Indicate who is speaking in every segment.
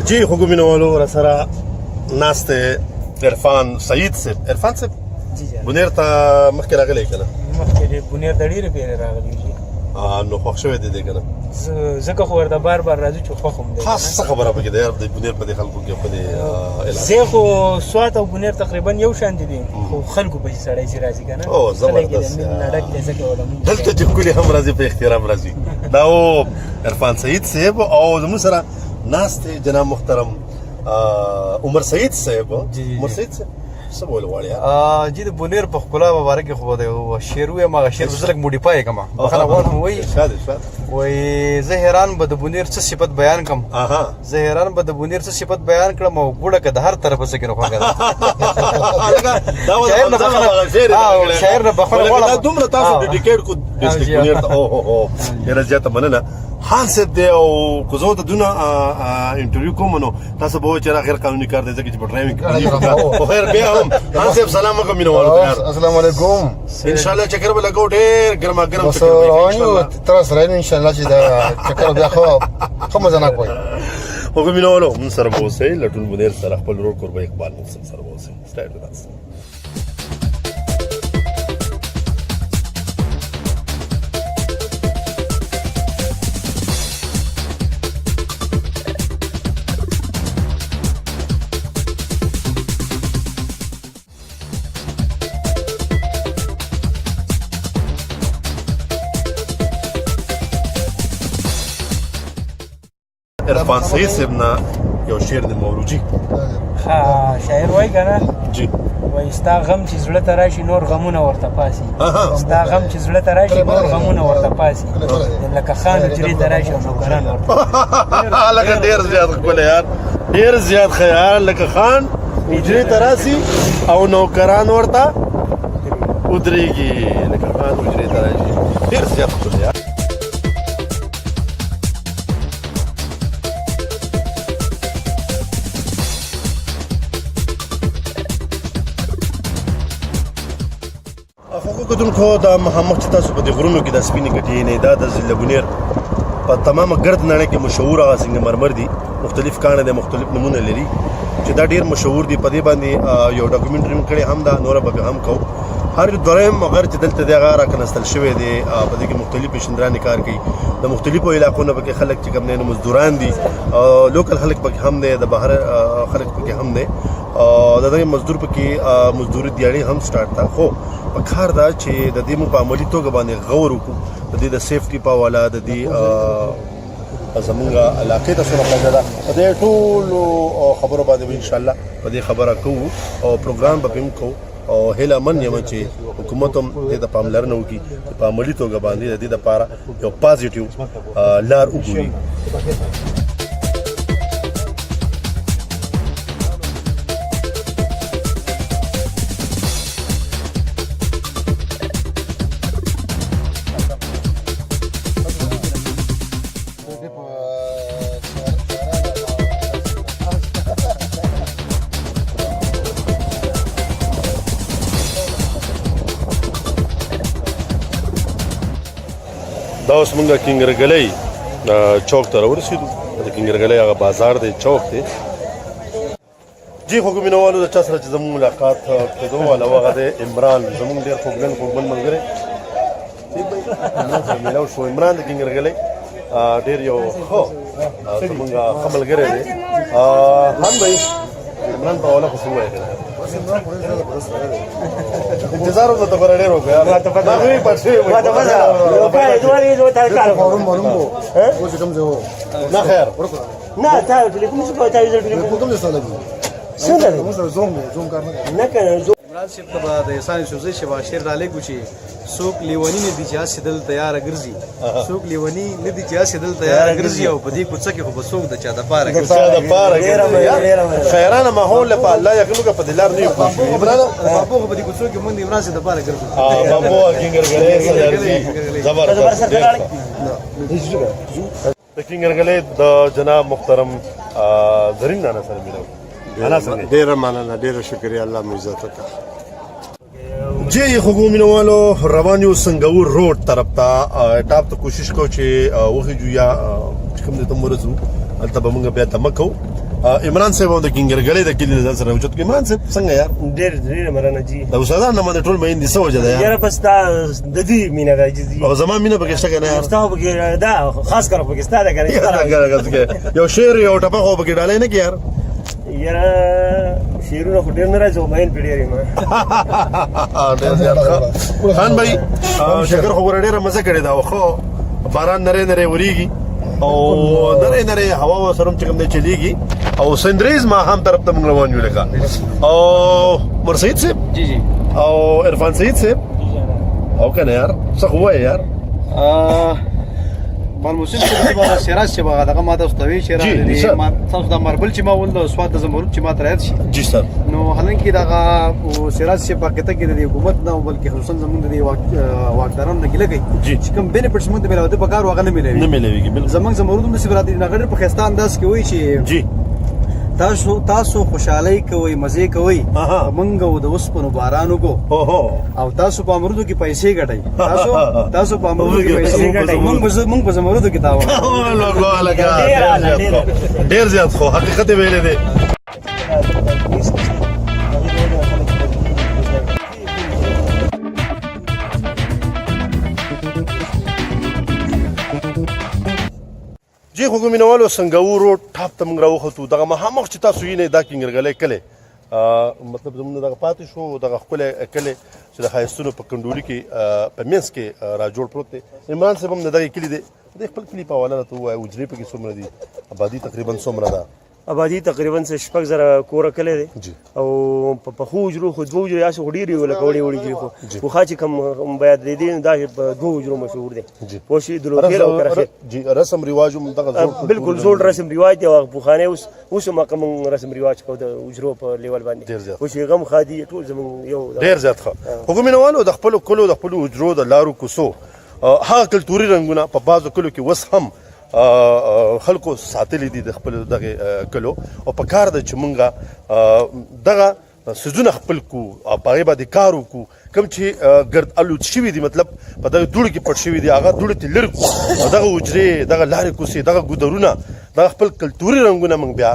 Speaker 1: جی خوږو مینوالو را سره ناست عرفان سعید صاحب. عرفان صاحب،
Speaker 2: جی جی.
Speaker 1: بونیر ته مخکې راغلی کنه؟
Speaker 2: مخکې د بونیر د ډېرې پیرې راغلی جی.
Speaker 1: نو خوښ شوی دی کنه؟
Speaker 2: ځکه خو ورته بار بار راځو چې خوښ هم دی.
Speaker 1: خاص څه خبره پکې ده یار د بونیر په دې خلکو کې، په دې علاقه؟
Speaker 2: زه خو سوات او بونیر تقریبا یو شان دي، خو خلکو په سړی چې راځي کنه،
Speaker 1: او زبردست.
Speaker 2: خلک یې د مینې نه ډک دی، ځکه ولا مونږ
Speaker 1: دلته چې ښکلي هم راځي، په احترام راځي. دا و عرفان سعید صاحب او زموږ سره ناست دی جناب محترم عمر سعید صاحب.
Speaker 3: جی، جی.
Speaker 1: عمر سعید صاحب، څه بول غواړي یار؟
Speaker 3: جی، د بونیر په ښکلا مبارک خو به یو شعر ووایم، هغه شعر به زه لږ موډیفای کړم، بخښنه غواړم. وایي،
Speaker 1: ارشاد ارشاد.
Speaker 3: وایي، زه حیران به د بونیر څه صفت بیان کړم، زه حیران به د بونیر څه صفت بیان کړم او ګوړه که د هر طرفه څه کې خوږه ده.
Speaker 1: لکه دا و
Speaker 3: شاعر نه بخښنه-
Speaker 1: شعر.
Speaker 3: شاعر نه بخښنه غواړم.
Speaker 1: دا دومره تاسو ډیډیکیټ کو ډیسټریکټ بونیر ته، او هو هو، ډیره زیاته مننه. خان صاحب دی او کو زه ته دونه انټرویو کوم نو تاسو به چې را غیر قانوني کار دی، ځکه چې په ډرایوینګ کې. خو خیر، بیا هم خان صاحب سلام وکړه مینوالو ته یار.
Speaker 4: السلام علیکم.
Speaker 1: ان شاء الله چکر به لګو، ډیر ګرما ګرم
Speaker 4: بس
Speaker 1: چکر به
Speaker 4: روان
Speaker 1: ان
Speaker 4: یو
Speaker 1: شاء الله.
Speaker 4: تر سره ان شاء الله چې دا چکر بیا خو مزه نه کوي.
Speaker 1: خو مینوالو، مون سره به اوسئ، لټون بونیر سره، خپل ورور کوربه اقبال محسن سره به اوسئ. Stay with us. عرفان سعید صاحب نه یو شعر د موروجي.
Speaker 2: ها، شاعر وای کنه؟
Speaker 1: جی.
Speaker 2: وای، ستا غم چې زړه ته راشي نور غمونه ورته پاسي، ستا غم چې زړه ته راشي نور غمونه ورته پاسي، لکه خان حجرې ته راشي او نوکران ورته.
Speaker 1: لکه ډیر زیات ښکلی یار، ډیر زیات خیال، لکه خان حجرې ته راسي او نوکران ورته ودرېږي، لکه خان حجرې ته راشي. ډیر زیات ښکلی یار. خوږو کتونکو، دا مخامخ چې تاسو په دې غرونو کې د سپینې ګټې نه، دا د ضلع بونیر په تمامه ګرد نړۍ کې مشهور هغه سنگ مرمر دي. مختلف کاڼه دي، مختلف نمونه لري چې دا ډیر مشهور دي. په دې باندې یو ډاکومنټري هم کړې هم دا نوره به هم کو. هر دریم غر چې دلته دی هغه راکنستل شوی دی. په دې کې مختلف شندرانې کار کوي، د مختلفو علاقو نه پکې خلک چې کوم نه مزدوران دي، لوکل خلک پکې هم دی، د بهر خلک پکې هم دی، او د دغه مزدور پکې مزدوري دیاړي هم سٹارټ تا. خو په کار دا چې د دې مو په عملي توګه باندې غور وکړو، د دې د سیفټي په حواله د دې زمونږ علاقې ته څومره فایده ده، په دې ټولو خبرو باندې به ان شاء الله په دې خبره کوو او پروګرام به هم کوو، او هیله من یم چې حکومت هم دې ته پاملرنه وکړي چې په عملي توګه باندې د دې لپاره یو پازیټیو لار وګوري. دا اوس موږ کینګرګلۍ چوک ته راورسېدو. د کینګرګلۍ هغه بازار دی، چوک دی. جی خو مینوالو، د چا سره چې زموږ ملاقات کېدو والا هغه دی عمران، زموږ ډېر خوږمن خوږمن ملګری. عمران سره میلاو شو. عمران د کینګرګلۍ ډېر یو ښه زموږ ښه ملګری دی. هم به عمران په حواله خو څه ووایې که نه؟ انتظار هم درته ډېر وکړ یار، ما خو یې پټ شوی وای.
Speaker 4: فورم معلوم وو اوس کوم ځای وو؟
Speaker 1: نه خیر.
Speaker 2: نه، تا ټلیفون څه کوي؟ تا یې ټلیفون
Speaker 4: کوم ځای سره لګي؟
Speaker 2: څنګه دی؟
Speaker 4: موږ سره زوم دی، زوم کار نه کوي.
Speaker 2: نه کنه.
Speaker 3: عمران صاحب ته به د احسان یوسفزي چې به شعر رالېږو چې څوک لیوني نه دي چې هسې دلته یاره ګرځي، څوک لیوني نه دي چې هسې دلته یاره ګرځي، او په دې کوڅه کې خو به څوک د چا دپاره ګرځي.
Speaker 1: چا د پاره ګرځي؟ خیرانه ماحول له په الله یقین وکړه، په دې لار نه یو پوه شو عمران.
Speaker 3: بابو خو په دې کوڅو کې مونږ د عمران صاحب دپاره ګرځو.
Speaker 1: بابو کینګرګلۍ سره درځي، زبردست. ډېر ښه. د کینګرګلۍ د جناب محترم زرین نانا سره ملاو. نانا څنګه یې؟
Speaker 5: ډیره مننه، ډیره شکریه، الله مو عزت وکړه.
Speaker 1: جی خوږو مینوالو، روان یو سنګور روډ طرف ته. ټاپ ته کوشش کو چې وخیجو یا چې کوم ځای ته ورسو، هلته به موږ بیا دمه کوو. عمران صاحب هم د کینګرګلې د کلي ځان سره اوچت عمران صاحب څنګه یار؟
Speaker 6: ډېر ډېر مننه جی.
Speaker 1: د استادان نه باندې ټول مین دي، څه وجه ده یار؟
Speaker 6: یاره بس دا د دې مینه ده جی.
Speaker 1: او زما مینه پکې شته که نه یار؟
Speaker 6: ستا پکې دا خاص کر پکې ستا ده کنه.
Speaker 1: یو شعر یو ټپه خو پکې ډالۍ نه کې یار؟
Speaker 6: یاره شعرونه خو ډېر نه راځي، خو مین پرې ډېر یم.
Speaker 1: ډېر زیات ښه. خان بھائی، شکر خو ګوره ډېره مزه کړې ده، او ښه باران نری نری وریږي او نری نری هوا ورسره هم چې کوم دی چلیږي، او سندریز ماښام طرف ته موږ روان یو لکه. او مرسید صاحب
Speaker 3: جی جی،
Speaker 1: او عرفان سعید صاحب، او کنه یار، څه خو وایې یار؟
Speaker 3: مال محسن چې به سراج چې به دغه ما تاسو ته وی چې را ما تاسو د مربل چې ما ول سواد د زمرد چې ما ترایت شي.
Speaker 1: جی سر.
Speaker 3: نو حالانکه دغه سراج چې په کته کې د حکومت نه، بلکې خصوصا زمونږ د واکدارانو نه ګیله کوي چې کوم بینیفټس مونږ ته ملاوي په کار، واغه نه ملاوي،
Speaker 1: نه ملاويږي. بالکل.
Speaker 3: زمونږ زمرد هم سي براتي نه غړي په خسته انداز کې وایي چې
Speaker 1: جی
Speaker 3: تاسو خوشحالي کوئ، مزه کوئ، مونږ د اوسپنو باران وکړو او تاسو په امرودو کې پیسې ګټئ، تاسو په امرودو کې پیسې ګټئ، مونږ په زمرودو کې تاوان.
Speaker 1: ډیر زیات خو حقیقت ویلې دی. جی خو مینوالو، سنګاو روډ ټاپ ته موږ راوختو. دغه مخامخ چې تاسو وینئ دا کینګرګلې کلی، مطلب زموږ دغه پاتې شو دغه ښکلی کلی چې د ښایستونو په کنډولي کې په منځ کې را جوړ پروت دی. عمران صاحب هم د دغه کلي دی، د خپل کلي په حواله راته ووایه، حجرې پکې څومره دي، آبادي تقریبا څومره ده؟
Speaker 6: آبادي تقریبا څه 6000 کوره کلی دی او په پخو حجرو خو دوه حجرې هسې خو ډېرې وي، لکه وړې وړې حجرې، خو پخوا چې کوم باید دی دی دا په دوو حجرو مشهور دی، پوه شوې، دلوخېل او کرخېل.
Speaker 1: جی، رسم رواج هم دغه زوړ؟
Speaker 6: بالکل، زوړ رسم رواج دی او هغه پخوانی اوس هم هغه موږ رسم رواج کوو د حجرو په لیول باندې، پوه شوې، غم ښادي ټول زموږ یو.
Speaker 1: ډېر زیات ښه. خو مینوالو، د خپلو کلو، د خپلو حجرو، د لارو کوڅو هغه کلتوري رنګونه په بعضو کلو کې اوس هم خلکو ساتلي دي د خپل دغه کلو، او په کار ده چې مونږه دغه سيزونه خپل کو او په هغې باندې کار وکړو. کوم چې ګرد الوت شوي دي، مطلب په دغه دوړو کې پټ شوي دي، هغه دوړې ته لرې کړو او دغه حجرې، دغه لارې کوڅې، دغه ګودرونه، دغه خپل کلتوري رنګونه موږ بیا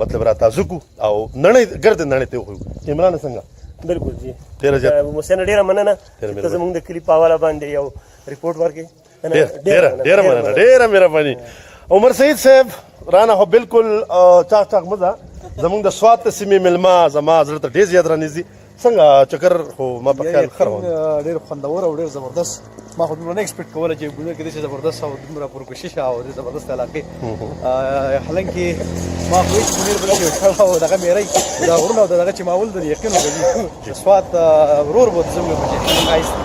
Speaker 1: مطلب را تازه کړو او نړۍ ګرد نړۍ ته وښیو. عمران، څنګه؟
Speaker 6: بالکل جی.
Speaker 1: ډېره زیاته
Speaker 6: محسن، ډېره مننه چې ته زموږ د کلي په حواله باندې یو رپورټ ورکړې.
Speaker 1: ډېره ډېره مننه، ډېره مهرباني. عمر سعید صاحب، رانه خو بالکل چاق چاق مزه، زمونږ د سوات د سیمې مېلمه، زما زړه ته ډېر زیات رانږدې. څنګه چکر؟ خو ما په خیال ښه روان.
Speaker 3: ډېر خوندور او ډېر زبردست. ما خو دومره نه ایکسپیکټ کوله چې بونیر کې داسې زبردست او دومره پرکشش او ډېر زبردست علاقې، حالانکه ما خو هېڅ بونیر بل شي او دغه میری دا غرونه او دغه چې ما ولدل، یقین وکړه سوات ورور به زموږ په ښایست.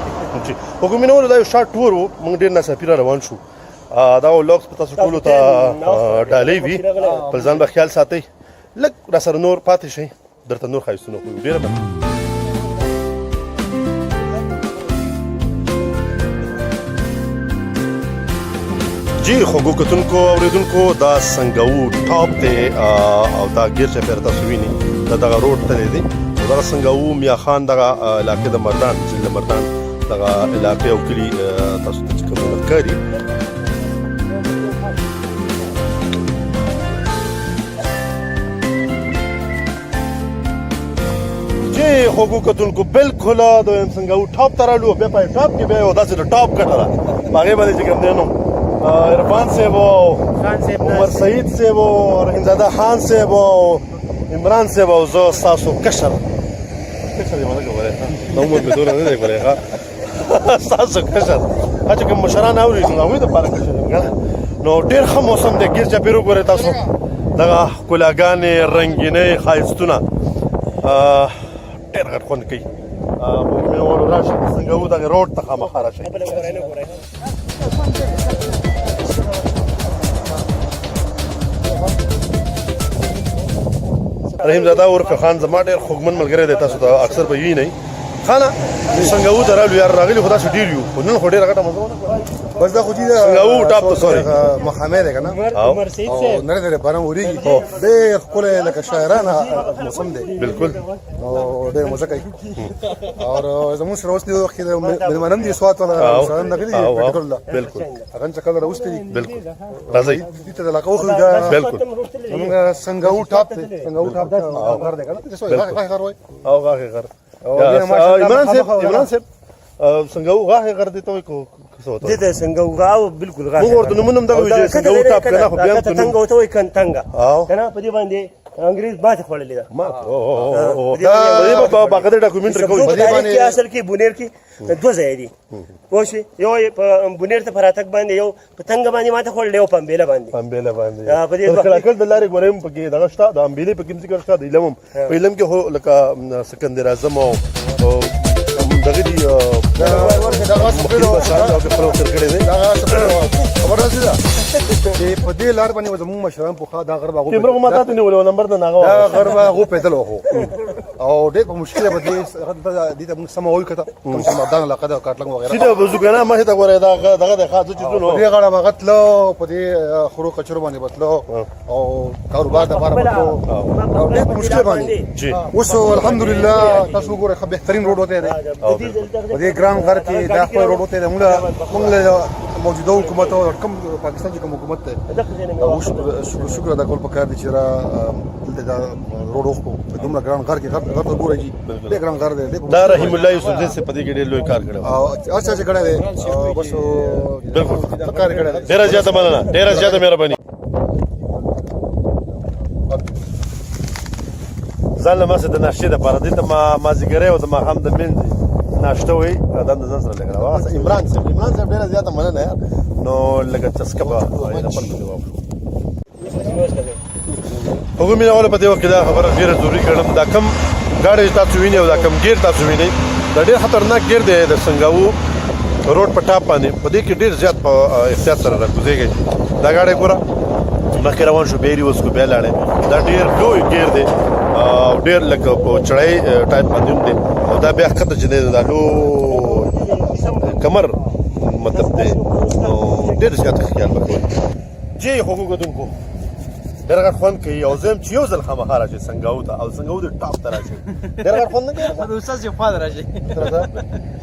Speaker 1: خو مینوالو، دا یو شارټ ټور و، موږ ډېر ناڅاپي را روان شو. دا ولاګ په تاسو ټولو ته ډالۍ وي. خپل ځان به خیال ساتئ، لږ را سره نور پاتې شئ، درته نور ښایستونه ښیو. ډېره مننه. جی خوږو کتونکو، اوریدونکو، دا سنګاو ټاپ دی او دا ګیر چاپېره تاسو وینئ دا دغه روډ تللی دی، او دغه سنګاو میاخان دغه علاقې د مردان، ضلع مردان دغه علاقې او کلي تاسو ته چې کومونه ښکاري. چې خوږو کتونکو، بالکل د یم څنګه و ټاپ ته رالو، بیا په ټاپ کې بیا یو داسې د ټاپ ګټه ده، په هغې باندې چې کوم دی نو عرفان صاحب او عمر سعید صاحب او رحیمزاده خان صاحب او عمران صاحب او زه ستاسو کشر، کشر یې ونه کولی، د عمر مې دومره نه دی کړی، ښه ستاسو کشر چې کوم مشران اوري نو هغوی دپاره کشر یم که نه. نو ډېر ښه موسم دی، ګیر چاپېر وګورئ تاسو دغه ښکلاګانې، رنګینۍ، ښایستونه ډېر غټ خوند کوي. مینوالو، راشئ څنګه و دغه روډ ته خامخا راشئ. رحیم زاده عرف خان زما ډېر خوږمن ملګری دی، تاسو ته اکثر به وینئ. خانه څنګه و درالو یار راغلی خدا سره ډیر یو خو نن خو ډیر غټه مزه ونه کړه.
Speaker 4: بس دا خو دې
Speaker 1: څنګه وو ټاپ ته سوري
Speaker 4: مخامه ده کنه
Speaker 1: او
Speaker 2: عمر سعید
Speaker 4: او
Speaker 2: صاحب
Speaker 4: نری نری باران وریږي ډېر ښکلی لکه شاعرانه موسم دی
Speaker 1: بالکل
Speaker 4: او ډېر مزه کوي او زموږ سره اوس دې وخت کې مېلمانه هم دي سوات والا سره هم راغلي دي پټکول له
Speaker 1: بالکل
Speaker 4: هغه چې کله راوستي دي
Speaker 1: بالکل راځي
Speaker 4: دې ته د علاقه وښیو دا
Speaker 1: بالکل
Speaker 4: زموږ سنګاو ټاپ دی سنګاو ټاپ غر دی که نه څه وایي غر وایي
Speaker 1: او غاښې غر عمران صاحب عمران صاحب څنګه و غاښې غر دی ته کو څه وته
Speaker 6: دې ته څنګه وغاو بالکل غاښې
Speaker 1: موږ ورته نومونه هم دغه ویل چې څنګه و ټاپ کنه خو بیا هم
Speaker 6: تنګ وته وای کن تنګ کنه په دې باندې انګریز ماته خوړلې ده
Speaker 1: ما او دا په باقاعده ډاکومنټ کوي
Speaker 6: په دې باندې اصل کې بونیر کې دوه ځای دي پوه شوې یو یې په بونیر ته په راتګ باندې یو په تنګه باندې ماته خوړلې یو په امبیله باندې
Speaker 1: امبیله باندې
Speaker 6: په دې
Speaker 1: کړه د لارې ګورم پکې دغه شته د امبیلې پکې ذکر شته د علم په علم کې هو لکه سکندر اعظم او دغه دي
Speaker 4: چې په دې لار باندې زموږ مشران پخوا دا غر باغو
Speaker 1: کیمره ما تاسو نیولې نمبر د ناغه
Speaker 4: دا غر باغو پیدل وخو او ډېر په مشکل به دې دې ته موږ سم وایو کته کوم چې مردان علاقه ده کاټلنګ وغیرہ
Speaker 1: سیده بزګنا مخه ته ګوره دا دغه د خاص چیزونو
Speaker 4: په دې غاړه به غتلو په دې خرو کچرو باندې بتلو او کاروبار د لپاره بتلو او ډېر په مشکل باندې اوس الحمدلله تاسو وګورئ ښه بهترین روډ وته دی په دې ګران غر کې دا خپل روډ وته دی موږ موږ موجوده حکومت او کوم پاکستان چې کوم حکومت دی او شکر ادا کول پکار دي چې را دلته دا روډ وخو دومره ګران غر کې غر غر ته ګورئ جی ډېر ګران غر دی
Speaker 1: دا رحیم الله یوسفزی څه په دې کې ډېر لوی کار کړی
Speaker 4: او اچھا چې کړی دی بس
Speaker 1: بالکل
Speaker 4: کار کړی دی
Speaker 1: ډېره زیاته مننه ډېره زیاته مهرباني ځان له ماسه د ناشتې دپاره دې ته ما مازدیګری او د ماښام د منځ ناشته وایي دا د ځان سره لګړه عمران صاحب عمران صاحب ډېره زیاته مننه یار نو لږه چسکه به هغه مینه والا په دې وخت کې دا خبره ډیره ضروري ګڼم، دا کم ګاډی چې تاسو وینئ او دا کم ګیر تاسو وینئ دا ډیر خطرناک ګیر دی د سنګاوو روډ په ټاپ باندې، په دې کې ډیر زیات په احتیاط سره راکوزیږئ. دا ګاډی ګوره مخکې روان شو بیا یې ریوس کو بیا لاړی، دا ډیر لوی ګیر دی او ډیر لکه په چړای ټایپ باندې هم دی، او دا بیا ښکته چې دی دا لوی کمر مطلب دی، نو ډیر زیات خیال وکړئ. جی خوږو کتونکو ډېر غټ خوند کوي، او زه هم چې یو ځل خامخا راشي سنګاو ته او سنګاو د ټاپ ته راشي ډېر غټ خوند نه کوي.
Speaker 3: د استاد یو خوا راشي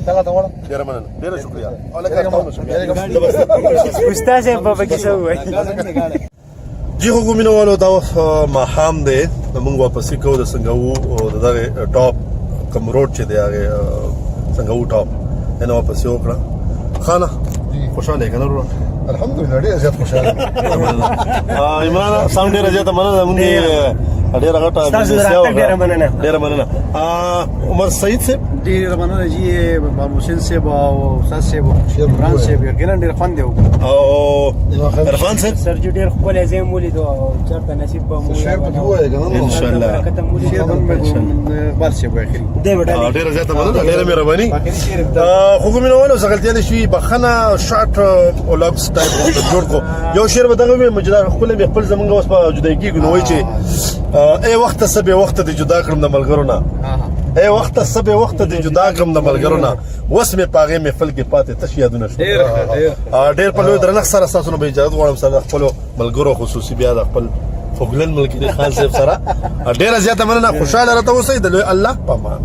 Speaker 4: څنګه ته وړم.
Speaker 1: ډېره مننه، ډېره شکریه او لکه تاسو شکریه
Speaker 2: استاد صاحب به پکې څه ووایي.
Speaker 1: جی خوږو مینوالو دا وخت ماښام دی، موږ واپسې کوو د سنګاو د دغه ټاپ کوم روډ چې دی هغه سنګاو ټاپ نن واپسې وکړه. خانه خوشاله یې که نه وروره؟
Speaker 4: الحمدلله ډېر زیات خوشاله یم.
Speaker 1: عمران سم ډېره زیاته مننه، موږ ډېره غټه
Speaker 6: ستاسو د راتګ ډېره مننه.
Speaker 1: ډېره مننه. عمر سعید صاحب
Speaker 3: ډېره مننه جی، بابو حسین صاحب او استاد صاحب عمران صاحب، یقینا ډېر خوند دی وکړ.
Speaker 1: او عرفان صاحب
Speaker 2: سر جی ډېر ښکلی ځای مو ولید او چېرته نصیب به مو
Speaker 4: شعر پکې ووایه که نه؟
Speaker 1: ان شاء الله.
Speaker 2: برکت مو ولید.
Speaker 3: شعر هم اقبال صاحب وایي اخري.
Speaker 6: دی به ډالۍ.
Speaker 1: ډېره زیاته مننه، ډېره مهرباني.
Speaker 3: اخري شعر
Speaker 1: خو مینه والو څه غلطیانې شوي بخښنه، شارټ ولاګس ټایپ جوړ کو یو شعر به دغه وي چې دا خپل مې خپل زمونږ اوس په جدای کېږو، نو وایي چې ای وخت څه بې وخته دې جدا کړم د ملګرو نه، ای وخت څه بې وخته دې جدا کړم د ملګرو نه، اوس مې په هغې محفل کې پاتې تش یادونه شو. ډېر په لوی درنښت سره ستاسو نه به اجازه غواړم، سره خپلو ملګرو خصوصي بیا د خپل خوږلن ملګري خان صاحب سره. ډېره زیاته مننه، خوشحاله راته اوسئ، د لوی الله په امان.